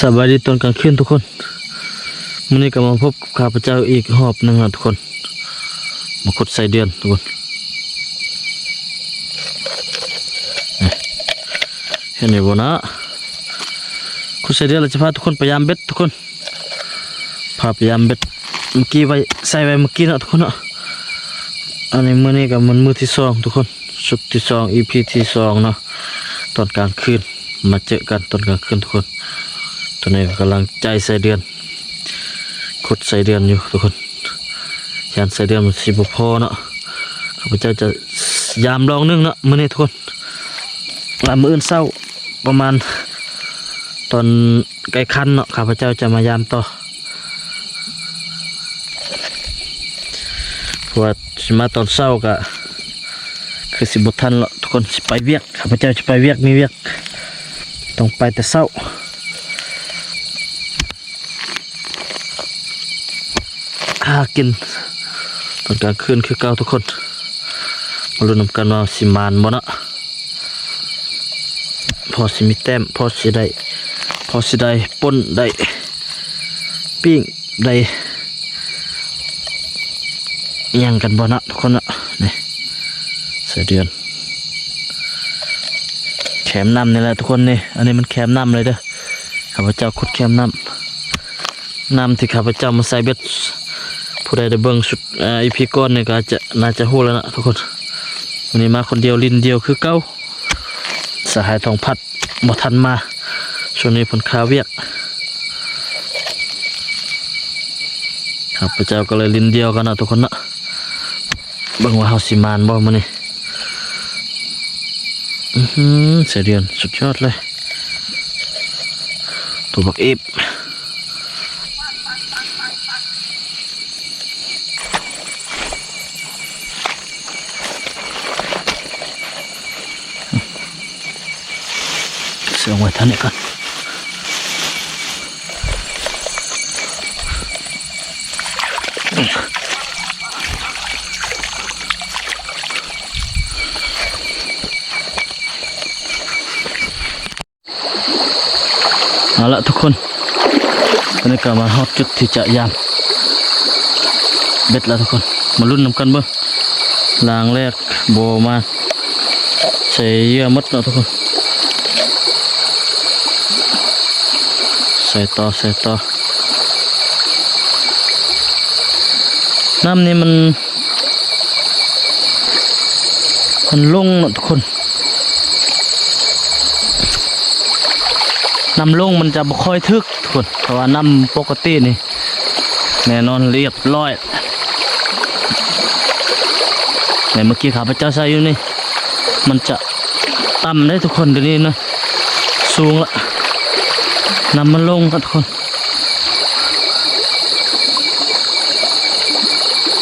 ສະບາຍດີຕອນກາງຄືນທຸກຄົນ, ມື້ນີ້ກໍມາພົບກັບຂ້າພະເຈົ້າອີກຮອບໜຶ່ງນະທຸກຄົນ, ມາຂຸດໄສ້ເດືອນທຸກຄົນ. ເຫັນຢູ່ບໍ່ນະ? ຂຸດໄສ້ເດືອນ ແລ້ວຈະພາທຸກຄົນໄປຢາມເບັດທຸກຄົນ. ພາໄປຢາມເບັດ ເມື່ອກີ້ໄວ້ ໃສ່ໄວ້ເມື່ອກີ້ເນາະທຸກຄົນເນາະ. ອັນນີ້ມື້ນີ້ກໍແມ່ນມື້ທີສອງທຸກຄົນ, ຊຸດທີສອງ ອີພີທີສອງເນາະ. ຕອນກາງຄືນ ມາເຈີກັນຕອນກາງຄືນທຸກຄົນ. ຕອນນີ້ກໍກຳລັງໃຈໄສ້ເດືອນ, ຂຸດໄສ້ເດືອນຢູ່ທຸກຄົນ. ຢ້ານໄສ້ເດືອນມັນຊິບໍ່ພໍເນາະ. ຂ້າພະເຈົ້າຈະຢາມລອງໜຶ່ງເນາະມື້ນີ້ທຸກຄົນ. ແລ້ວມື້ອື່ນເຊົ້າປະມານຕອນ ໃກ້ຄ່ຳເນາະ ຂ້າພະເຈົ້າຈະມາຢາມຕໍ່. ເພາະວ່າຊິມາຕອນເຊົ້າກະຄືຊິບໍ່ທັນເນາະທຸກຄົນ, ຊິໄປວຽກ, ຂ້າພະເຈົ້າຊິໄປວຽກ, ມີວຽກ ຕ້ອງໄປແຕ່ເຊົ້າ. ຫາກິນຕອນກາງຄືນຄືເກົ່າທຸກຄົນ. ມາລຸ້ນນຳກັນວ່າຊິໝານບໍ່ເນາະ. ພໍຊິມີແຕ້ມ, ພໍຊິໄດ້, ພໍຊິໄດ້ປົ່ນ, ໄດ້ປີ້ງ, ໄດ້ຫຍັງກັນບໍ່ເນາະທຸກຄົນເນາະ. ນີ້ ໄສ້ເດືອນ ແຄມນ້ຳນີ້ແຫຼະທຸກຄົນ. ນີ້ ອັນນີ້ມັນແຄມນ້ຳເລີຍເດີ້, ຂ້າພະເຈົ້າຂຸດແຄມນ້ຳ. ນ້ຳທີ່ຂ້າພະເຈົ້າມາໃສ່ເບັດ, ຜູ້ໃດໄດ້ເບິ່ງຊຸດ ເອີ ອີພີກ່ອນນີ້ກໍອາດຈະ ໜ້າຈະຮູ້ແລ້ວນະທຸກຄົນ. ມື້ນີ້ມາຄົນດຽວ ຫຼິ້ນດຽວຄືເກົ່າ. ສະຫາຍທອງພັດບໍ່ທັນມາ, ຊ່ວງນີ້ເພິ່ນຄາວຽກ. ຂ້າພະເຈົ້າກໍເລີຍຫຼິ້ນດຽວກ່ອນເນາະທຸກຄົນເນາະ. ເບິ່ງວ່າເຮົາຊິໝານບໍ່ມື້ນີ້. ອືຫື ໄສ້ເດືອນສຸດຍອດເລີຍ, ໂຕບັກເອບ. ເຊື່ອງໄວ້ທ່ານນີ້ກ່ອນ. ເອົາລະທຸກຄົນ, ຕອນນີ້ກໍມາຮອດຈຸດທີ່ຈະຢາມເບັດລະທຸກຄົນ. ມາລຸ້ນນຳກັນເບິ່ງ, ລາງແລກບໍ່ມາ ໃສ່ເຫຍື່ອໝົດເນາະທຸກຄົນ. ໃສ່ຕໍ່ ໃສ່ຕໍ່. ນ້ຳນີ້ມັນ ມັນລົງເນາະທຸກຄົນ. ນ້ຳລົງມັນຈະບໍ່ຄ່ອຍຖືກທຸກຄົນ, ເພາະວ່ານ້ຳປົກກະຕິນີ້ ແນ່ນອນລຽບລ້ອຍ. ໃນເມື່ອກີ້ຂ້າພະເຈົ້າໃສ່ຢູ່ນີ້ ມັນຈະຕ່ຳເດ້ທຸກຄົນ, ດຽວນີ້ນະສູງລະ, ນ້ຳມັນລົງລະທຸກຄົນ.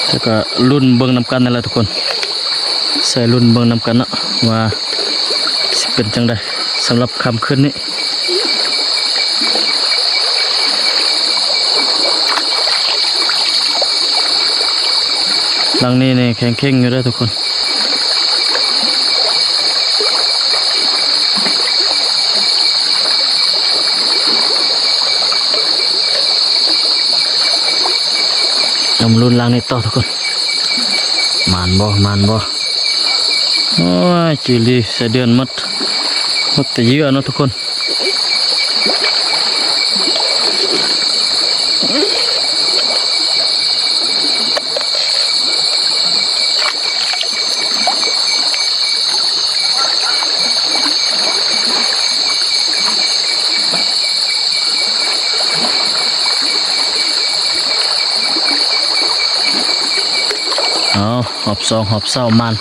ແລ້ວກໍລຸ້ນເບິ່ງນຳກັນນັ້ນແຫຼະທຸກຄົນ, ໃສ່ລຸ້ນເບິ່ງນຳກັນເນາະ ວ່າຊິເປັນຈັ່ງໃດສຳລັບຄ່ຳຄືນນີ້. ຫຼັງນີ້ນີ້ແຂງເຄັ່ງຢູ່ເດີທຸກຄົນ. ເຮົາມາລຸ້ນຫຼັງນີ້ຕໍ່ທຸກຄົນ, ໝານບໍ່ ໝານບໍ່. ໂອ້ຍ ຈີ່ຫຼີ່ ໄສ້ເດືອນໝົດ, ໝົດແຕ່ເຫຍື່ອເນາະທຸກຄົນ. ເອົາ ຮອບສອງ ຮອບເຊົ້າ ໝານ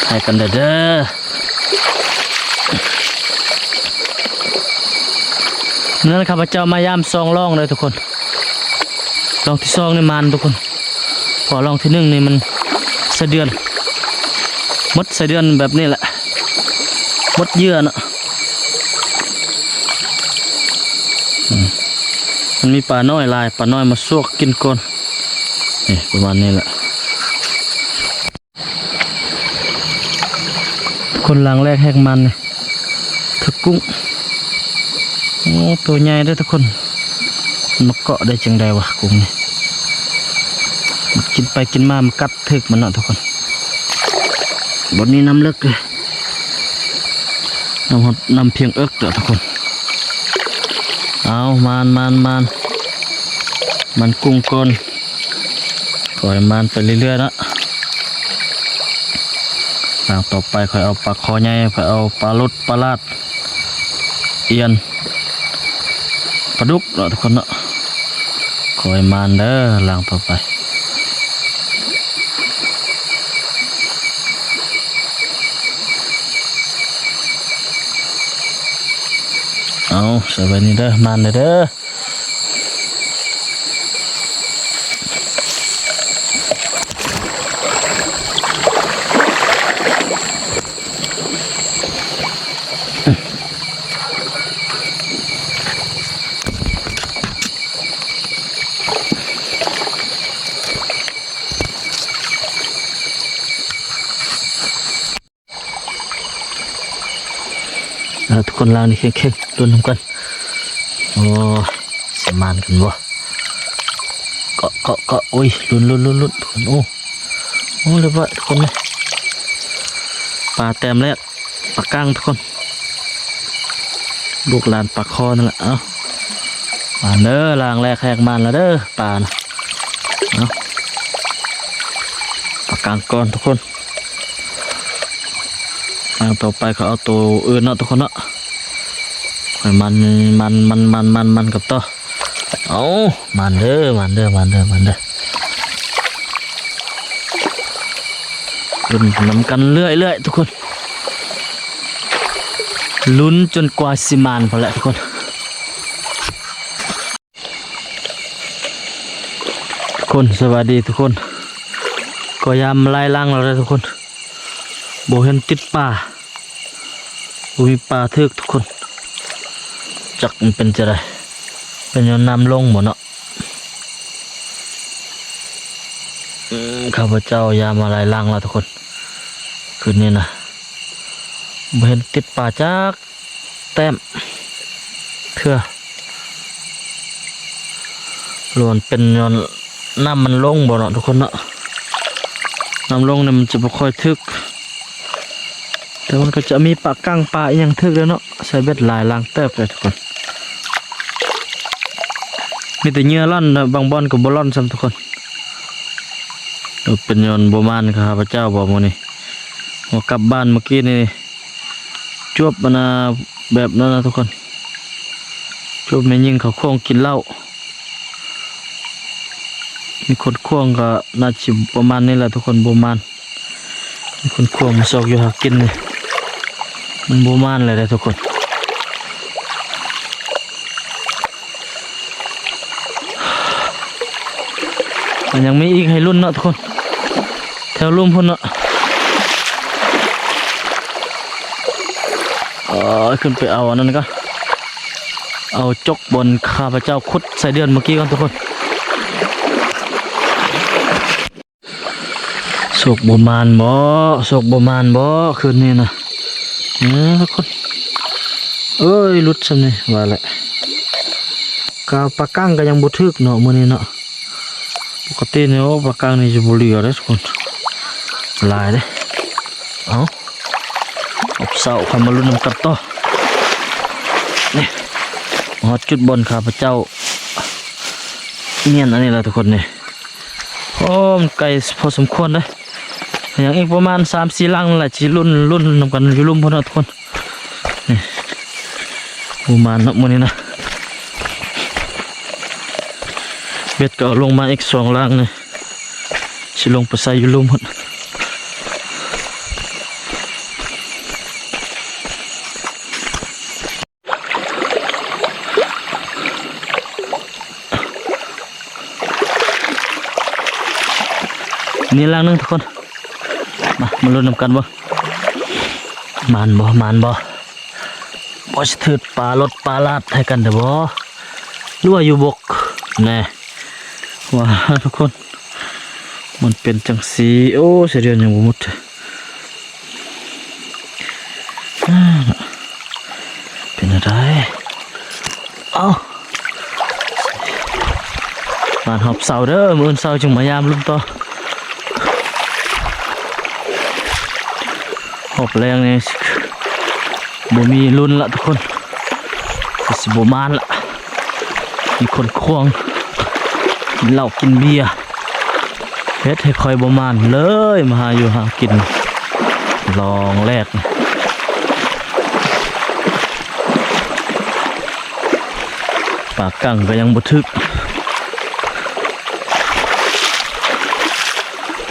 ໃຫ້ກັນເດີ ເດີ. ມື້ນັ້ນຂ້າພະເຈົ້າມາຢາມສອງລ່ອງເດີທຸກຄົນ, ລ່ອງທີສອງນີ້ໝານທຸກຄົນ, ເພາະລ່ອງທີໜຶ່ງນີ້ມັນສະເດືອນ ໝົດສະເດືອນແບບນີ້ແຫຼະ, ໝົດເຫຍື່ອເນາະ. ອືມ ມັນມີປານ້ອຍຫຼາຍ, ປານ້ອຍມາຊວກກິນກ່ອນ, ນີ້ ປະມານນີ້ແຫຼະ. ຄົນລາງແລກແຮກມັນນີ້ ຖືກກຸ້ງ ໂອ້ ໂຕໃຫຍ່ເດ້ທຸກຄົນ. ມາເກາະໄດ້ຈັ່ງໃດວະ ກຸ້ງນີ້? ມັນກິນໄປກິນມາ ມັນກັດຖືກມັນເນາະທຸກຄົນ. ບ່ອນນີ້ນ້ຳເລິກເດ້ ນ້ຳຮອດ ນ້ຳພຽງເອິກເດີທຸກຄົນ. ເອົາ ມານ ມານ ມານ ມານກຸ້ງກ່ອນ. ຂ້ອຍມານໄປເລື້ອຍໆເນາະ. ຫຼັງຕໍ່ໄປຂ້ອຍເອົາປາຄໍໃຫຍ່ ຂ້ອຍເອົາປາລົດ ປາລາດ ອຽນ ປາດຸກເນາະທຸກຄົນເນາະ. ຂໍໃຫ້ມານເດີ ຫຼັງຕໍ່ໄປ. ເອົາ ສະບາຍດີເດີ ມານເດີ. ເອົາ ທຸກຄົນ ລາວນີ້ແຂງໆ ລຸ້ນນຳກັນ. ໂອ້ ຊິມານກັນບໍ່? ເກາະ ເກາະ ເກາະ ໂອ້ຍ ລຸ້ນ ລຸ້ນ ລຸ້ນ ລຸ້ນ ທຸກຄົນ. ໂອ້ ໂອ້ ລຽບຮ້ອຍທຸກຄົນເອີຍ. ປາແຕ້ມແລກ ປາກັງທຸກຄົນ ລູກຫຼານປາຄໍນັ້ນແຫຼະ. ເອົາ ມາເດີ ລາງແລກແຮກມານແລ້ວເດີ ປານະ. ເອົາ ປາກັງກ່ອນທຸກຄົນ. ຄັ້ງຕໍ່ໄປກໍເອົາໂຕອື່ນເນາະທຸກຄົນເນາະ. ໃຫ້ມັນ ມັນ ມັນ ມັນ ມັນ ມັນກັນຕໍ່. ເອົາ ມານເດີ ມານເດີ ມານເດີ ມານເດີ. ລຸ້ນນຳກັນເລື້ອຍໆທຸກຄົນ. ລຸ້ນຈົນກວ່າຊິມານພຸ້ນແຫຼະທຸກຄົນ. ທຸກຄົນ ສະບາຍດີທຸກຄົນ. ກໍຍາມມາຫຼາຍຫຼັງແລ້ວເດີທຸກຄົນ ບໍ່ເຫັນຕິດປາ ບໍ່ມີປາຖືກທຸກຄົນ. ຈັກມັນເປັນຈັ່ງໃດ ເປັນຍ້ອນນ້ຳລົງບໍ່ເນາະ? ອືມ ຂ້າພະເຈົ້າຍາມມາຫຼາຍຫຼັງແລ້ວທຸກຄົນ ຄືນນີ້ນະ ບໍ່ເຫັນຕິດປາຈັກ ແຕ້ມເທື່ອ. ຫຼືວ່າມັນເປັນຍ້ອນນ້ຳມັນລົງບໍ່ເນາະທຸກຄົນເນາະ? ນ້ຳລົງນີ້ມັນຈະບໍ່ຄ່ອຍຖືກ ແຕ່ມັນກໍຈະມີປາກັງປາອີ່ຫຍັງຖືກແລ້ວເນາະ. ໃສ່ເບັດຫຼາຍຫຼັງເຕີບເລີຍທຸກຄົນ. ມີແຕ່ເຫຍື່ອລ່ອນນະ ບາງບ່ອນກໍບໍ່ລ່ອນຊ້ຳທຸກຄົນ. ເປັນຍ້ອນບໍ່ມານຂ້າພະເຈົ້າບໍ່ມື້ນີ້? ຫົວກັບບ້ານມື້ກີ້ນີ້ ຈວບອັນນະ ແບບນັ້ນນະທຸກຄົນ ຈວບແມ່ຍິງເຂົາຂວ້າງກິນເຫຼົ້າ. ມີຄົນຂວ້າງກໍໜ້າຊິປະມານນີ້ແຫຼະທຸກຄົນ ບໍ່ມານ. ມີຄົນຂວ້າງມາຊອກຢູ່ຫາກິນນີ້ ມັນບໍ່ມານແລ້ວເດ້ທຸກຄົນ. ມັນຍັງມີອີກໃຫ້ລຸ້ນເນາະທຸກຄົນ ແຖວລຸ່ມພຸ້ນເນາະ. ເອີ ຂຶ້ນໄປເອົາອັນນັ້ນກ່ອນ ເອົາຈົກບ່ອນຂ້າພະເຈົ້າຂຸດໄສ້ເດືອນເມື່ອກີ້ກ່ອນທຸກຄົນ. ໂຊກບໍ່ໝານບໍ່ ໂຊກບໍ່ໝານບໍ່ ຄືນນີ້ນະ. ເອີ ທຸກຄົນ ເອີຍ ຫຼຸດຊ່ຳນີ້ວ່າແຫຼະ. ກະປາກັງກະຍັງບໍ່ຖືກເນາະມື້ນີ້ເນາະ. ປົກກະຕິນີ້ ໂອ້ ປາກັງນີ້ຈະບໍ່ເຫຼືອເດ້ທຸກຄົນ ຫຼາຍເດ້. ເອົາ ຮອບເຊົ້າຄ່ອຍມາລຸ້ນນຳກັນຕໍ່. ນີ້ ມາຮອດຈຸດບ່ອນຂ້າພະເຈົ້າ ງຽນອັນນີ້ລະທຸກຄົນນີ້. ໂອ້ ມັນໄກພໍສົມຄວນເດ້. ຍັງອີກປະມານສາມສີ່ຫຼັງນັ້ນແຫຼະ ຊິລຸ້ນ ລຸ້ນນຳກັນຢູ່ລຸ່ມພຸ້ນເນາະທຸກຄົນ. ນີ້ ປະມານເນາະມື້ນີ້ນະ. ເບັດກໍເອົາລົງມາອີກສອງຫຼັງນີ້ ຊິລົງໄປໃສ່ຢູ່ລຸ່ມພຸ້ນ. ນີ້ຫຼັງໜຶ່ງທຸກຄົນ. ມາ ມາລຸ້ນນຳກັນເບິ່ງ ໝານບໍ່ ໝານບໍ່ ບໍ່ຊິຖືກປາລົດປາລາດໃຫ້ກັນເດີ້ບໍ່ ຫຼືວ່າຢູ່ບົກ ແນ່ ວ່າທຸກຄົນ ມັນເປັນຈັ່ງຊີ້. ໂອ້ ສະເດືອນຍັງບໍ່ໝົດ ເປັນແນວໃດ? ເອົາ ມາຮອບເຊົ້າເດີ້ ມື້ອື່ນເຊົ້າຈຶ່ງມາຍາມລຸ້ນຕໍ່. ຮອບແລງນີ້ບໍ່ມີລຸ້ນລະທຸກຄົນ ຄືຊິບໍ່ມານລະ. ມີຄົນຂວາງ ກິນເຫຼົ້າກິນເບຍ ເຮັດໃຫ້ຂ້ອຍບໍ່ມານເລີຍ ມາຫາຢູ່ຫາກິນລອງແລກ. ປາກັງກໍຍັງບໍ່ຖືກ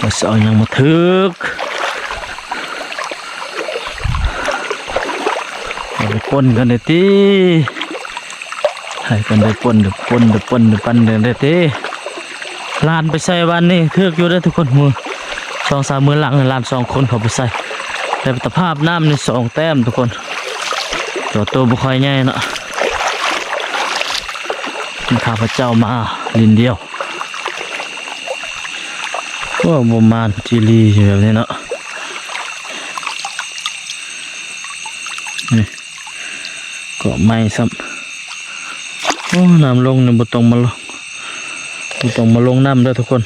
ວ່າຊິເອົາຫຍັງມາຖືກ. ເອົາໄປປົນກັນເດີ້ຕິ ໃຫ້ກັນໄດ້ປົນ ເດີ້ປົນ ເດີ້ປົນ ເດີ້ປັນກັນເດີ້ຕິ. ຫຼານໄປໃສຫວ່ານນີ້? ຖືກຢູ່ເດີ້ທຸກຄົນ ມື້ສອງສາມມື້ຫຼັງນີ້ ຫຼານສອງຄົນເຂົາໄປໃສ່ ໄດ້ຕະພາບນ້ຳນີ້ສອງແຕ້ມທຸກຄົນ ແຕ່ວ່າໂຕບໍ່ຄ່ອຍໃຫຍ່ເນາະ. ຂ້າພະເຈົ້າມາຫຼິ້ນດຽວ ໂອ້ ບໍ່ມານຈີລີຢູ່ແບບນີ້ເນາະ. ນີ້ ເກາະໄມ້ຊ້ຳ. ໂອ້ ນ້ຳລົງນີ້ບໍ່ຕ້ອງມາລົງ ບໍ່ຕ້ອງມາລົງນ້ຳເດີ້ທຸກຄົນ.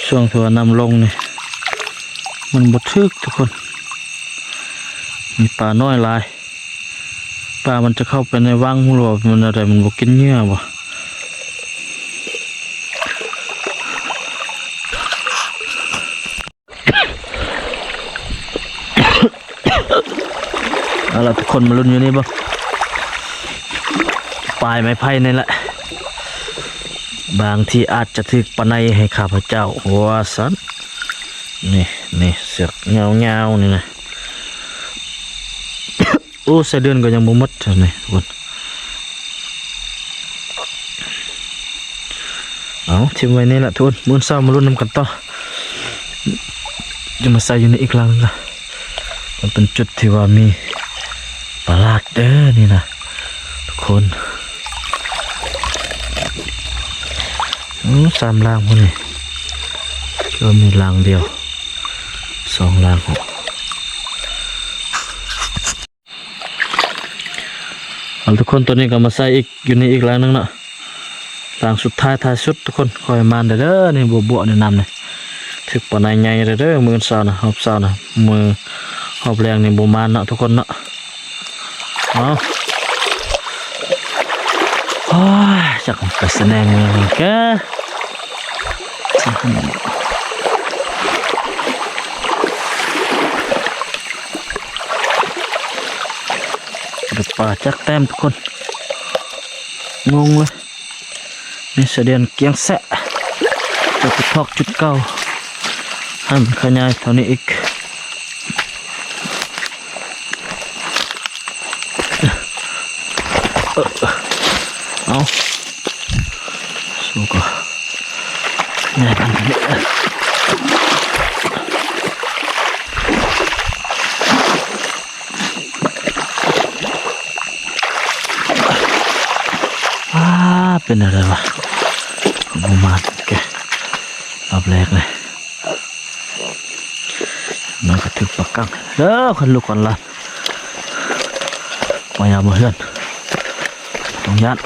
ຊ່ວງທີ່ວ່ານ້ຳລົງນີ້ ມັນບໍ່ຖືກທຸກຄົນ ມີປານ້ອຍຫຼາຍ. ປາມັນຈະເຂົ້າໄປໃນວັງ ຫຼືວ່າມັນແນວໃດ ມັນບໍ່ກິນເຫຍື່ອບໍ່? ເອົາລະທຸກຄົນ ມາລຸ້ນຢູ່ນີ້ເບິ່ງ ປາຍໄມ້ໄຜ່ນີ້ແຫຼະ ບາງທີອາດຈະຖືກປາໄນໃຫ້ຂ້າພະເຈົ້າ ວ່າຊັ້ນ. ນີ້ ນີ້ ເຊືອກຍາວໆນີ້ນະ. ໂອ້ ໄສ້ເດືອນກໍຍັງບໍ່ໝົດເທື່ອນີ້ທຸກຄົນ. ເອົາ ຖິ້ມໄວ້ນີ້ລະທຸກຄົນ ມື້ເຊົ້າມາລຸ້ນນຳກັນຕໍ່ ຈະມາໃສ່ຢູ່ໃນອີກຫຼັງໜຶ່ງລະ. ມັນເປັນຈຸດທີ່ວ່າມີປາຫຼາດເດີ້ນີ້ນະທຸກຄົນ. ໂອ້ ສາມຫຼັງພຸ້ນນີ້ ກໍມີຫຼັງດຽວ ສອງຫຼັງ. ເອົາ ທຸກຄົນ ໂຕນີ້ກໍມາໃສ່ອີກ ຢູ່ໃນອີກຫຼັງໜຶ່ງເນາະ ຫຼັງສຸດທ້າຍ ທ້າຍສຸດທຸກຄົນ. ຂໍໃຫ້ມານເດີ້ ນີ້ບົວໆ ໃນນ້ຳນີ້ ຖືກປາໄນໃຫຍ່ເດີ້ ມື້ເຊົ້ານະ ຮອບເຊົ້ານະ ມື້ຮອບແລງນີ້ບໍ່ມານເນາະທຸກຄົນເນາະ. ເອົາ ໂອ້ຍ ຈັກໄປສະແໜງແມ່ນຫຍັງແກ. ໄດ້ປາຈັກແຕ້ມທຸກຄົນ ງົງເລີຍ. ນີ້ສະເດືອນກຽງແຊະ ຈະໄປທອກຈຸດເກົ່າ ໃຫ້ມັນຂະຫຍາຍເທົ່ານີ້ອີກ. ເອີ ເອົາ ສູ້ກ່ອນ ແນ່ນອນເດີ. ອ້າ ເປັນແນວໃດວະ ບໍ່ມານແກ ຮອບແລກເລີຍ. ມັນກະຖືກປາກັງເດີ ຄັນລູກຄັນຫຼານ ມາຢາມມາເຮືອນ ຕ້ອງຢ້ານ.